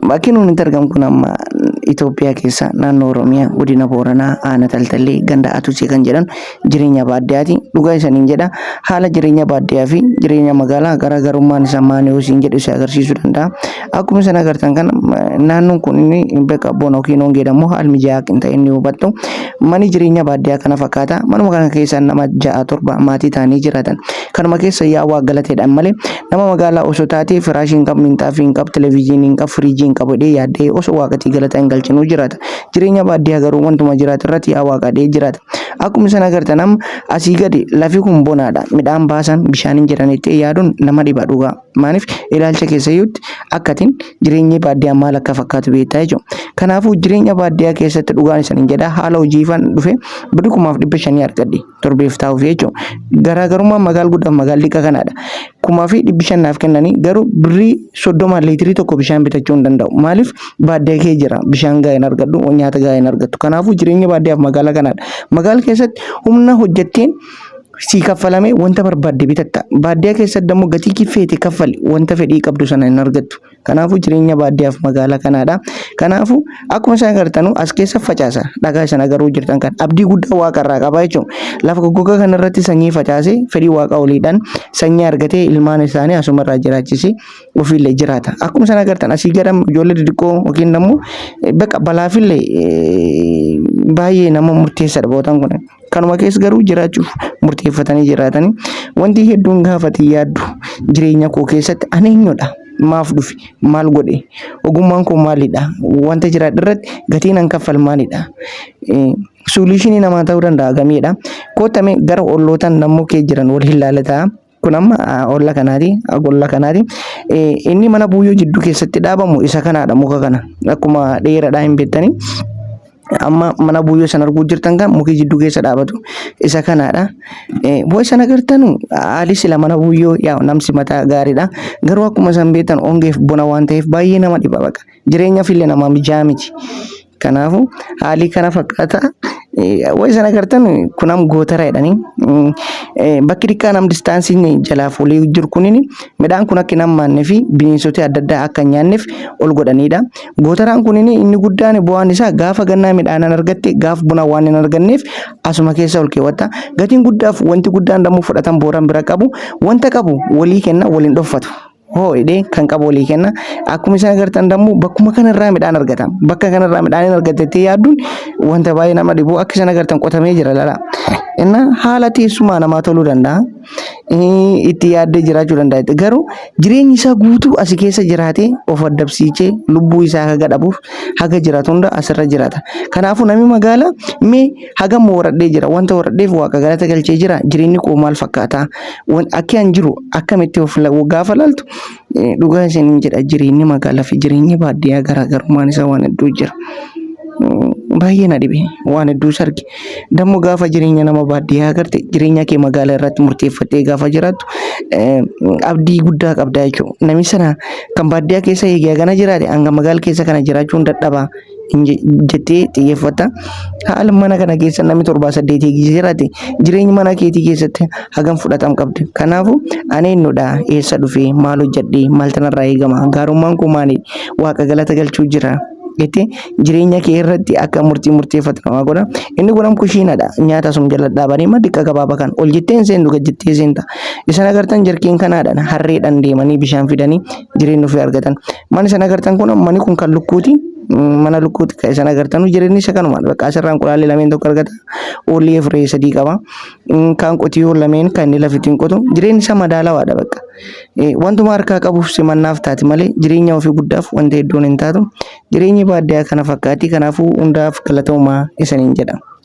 Bakki nuun itti argamu kun amma Itoophiyaa keessa naannoo Oromiyaa godina Booranaa aanaa Taltallee ganda Atusee kan jedhan jireenya baadiyyaati. Dhugaa isaniin jedha, haala jireenya baadiyyaa fi jireenya magaalaa garaagarummaan isaa maali yoo isin jedhu isin agarsiisuu danda'a. Akkuma isin agartan kana naannoon kun inni bakka bona yookiin hongeedha immoo haala mijaa'aa hin ta'in ni hubattu. Mani jireenya baadiyyaa kana fakkaata. Manuma kana keessa nama 6 7 maatii ta'anii jiraatan. Kanuma keessa yaa waa galateedhaan malee nama magaalaa osoo taatee firaashii hin qabu, minxaafii hin qabu, televezyiinii hin qabu, firiijii hin qabu jedhee yaaddee osoo waaqatii galata hin galchinuu jiraata. Jireenya baadiyyaa garuu wantuma jiraatu irratti yaa waaqa jedhee jiraata. Akkuma isin agartan amma asii gadi lafi kun bonaadha. Midhaan baasan bishaan hin jiran jettee yaaduun nama dhiba dhugaa. Maaliif ilaalcha keessayyuutti akkatiin jireenyi baadiyyaa maal akka fakkaatu beektaa jechuudha. Kanaafuu jireenya baadiyyaa keessatti dhugaan isaniin jedha, haala hojiifan dhufe birrii 1500 argadhe torbeef taa'uuf jechuudha. Garaagarummaan magaal guddaaf magaal xiqqaa kanaadha. 1500 naaf kennanii garuu birrii 30 liitirii tokko bishaan bitachuu hin danda'u. Maaliif baadiyyaa kee jira, bishaan gahaa hin argadhu, nyaata gahaa hin argattu. Kanaafuu jireenya baadiyyaaf magaala kanaadha. Magaala keessatti humna hojjetteen sii kaffalamee wanta barbaadde bitatta. Baadiyyaa keessatti immoo gatii feete kaffali, wanta fedhii qabdu sana hin argattu. Kanaafuu jireenya baadiyyaaf magaalaa kanaadha. Kanaafuu akkuma isaan agartanu as keessa facaasa. Dhagaa isin agaruu jirtan kan abdii guddaa waaqa irraa qaba jechuudha. Lafa goggogaa kanarratti sanyii facaasee fedhii waaqa oliidhaan sanyii argatee ilmaan isaanii asuma irraa jiraachisee ofiillee jiraata. Akkuma isaan agartan asii gara ijoollee xixiqqoo yookiin immoo bakka balaafillee baay'ee nama murteessaadha bootaan kun. Kanuma keessa garuu jiraachuuf murteeffatanii jiraatanii wanti hedduun gaafati yaaddu, jireenya koo keessatti ani eenyudha? Maaf dhufe? Maal godhe? Ogummaan koo maalidha? Wanta jiraadhu irratti gatiin an kaffal maalidha? Solutionii namaa ta'uu danda'a gamiidha. Kootame gara ollootaan nammuu kee jiran wal hin laalataa. Kun amma olla kanaati. Olla kanaati. Inni mana buuyyoo jidduu keessatti dhaabamu isa kanaadha, muka kana. Akkuma dheeraadhaa hin beektanii. Amma mana buuyyoo san arguu jirtan kan mukii jidduu keessa dhaabatu isa kanaadha. Boo isan agartanu haalli sila mana buuyyoo yaa namsi mataa gaariidha. Garuu akkuma isan beektan hongeef bona waan ta'eef baay'ee nama dhiba baqa. Jireenyaaf illee namaa mijaa'aa miti. Kanaafuu haalli kana fakkaata. Waan isan agartan kun am gootara jedhanii. Bakki xiqqaa nam distaansiin jalaa fuulee jiru kunin midhaan kun akka hin hammaannee fi bineensota adda addaa akka hin nyaanneef ol godhanidha. Gootaraan kunin inni guddaan bu'aan isaa gaafa gannaa midhaan hin argatte, gaaf buna waan hin arganneef asuma keessa ol keewwatta. Gatiin guddaaf wanti guddaan dammoo fudhatan booran bira qabu, wanta qabu walii kenna, waliin dhoffatu. Hoo hidhee kan qabu walii kenna. Akkuma isin agartan dammoo bakkuma kanarraa midhaan argata. Bakka kanarraa midhaan hin argatte jettee yaadduun wanta baay'ee nama dhibu. Akka isin agartan qotamee jira lala. Inna haala teessumaa namaa toluu danda'a. Itti yaaddee jiraachuu danda'a. Garuu jireenyi isaa guutuu asi keessa jiraatee of addabsiisee lubbuu isaa haga dhabuuf haga jiraatu hunda asirra jiraata. Kanaafuu namni magaalaa mee hagam horadhee jira, wanta horadheef waaqa galata galchee jira, jireenyi koo maal fakkaata, akki an jiru akkamitti of gaafa laaltu, dhugaa isiniin jedha, jireenyi magaalaa fi jireenyi baadiyyaa garaagarummaan isaa waan hedduu jira. Baay'ee na dhibe, waan hedduu arge. Dammoo gaafa jireenya nama baadiyyaa agarte, jireenya kee magaalaa irratti murteeffattee gaafa jiraattu abdii guddaa qabda jechuudha. Namni sana kan baadiyyaa keessa eegee hagana jiraate hanga magaala keessa kana jiraachuun dadhabaa jettee xiyyeeffatta. Haala mana kana keessa namni 7 8 eegee jiraate jireenya mana keetii keessatti hagam fudhatam qabdi. Kanaafuu ani eenyudha? Eessa dhufee? Maal hojjedhee? Maal tanarraa eegama? Gaarummaan koo maali? Waaqa galata galchuu jira jettee jireenya kee irratti akka murtii murteeffatu namaa godha. Inni kun kushiinadha. Nyaata sun jala dhaabanii maddiqa gabaabaa kan ol jettee hin seentu, gad jettee seenta. Isan agartan jarkeen kanaadhaan harreedhaan deemanii bishaan fidanii jireenya ofii argatan. Manni isan agartan kun, manni kun kan lukkuuti. Mana lukkuuti kan isan agartanu, jireenyi isa kanuma. Bakka asirraa inqulaalee lameen tokko argata. Oolii firee sadii qaba. Kaan qotiyyoo lameen kan inni lafitti hin qotu. Jireenyi isaa madaalawaadha bakka. Wantuma harkaa qabuuf simannaaf taati malee jireenya ofii guddaaf wanta hedduun hin taatu. Jireenyi baadiyyaa kana fakkaati. Kanaafuu hundaaf galatoomaa isaniin jedha.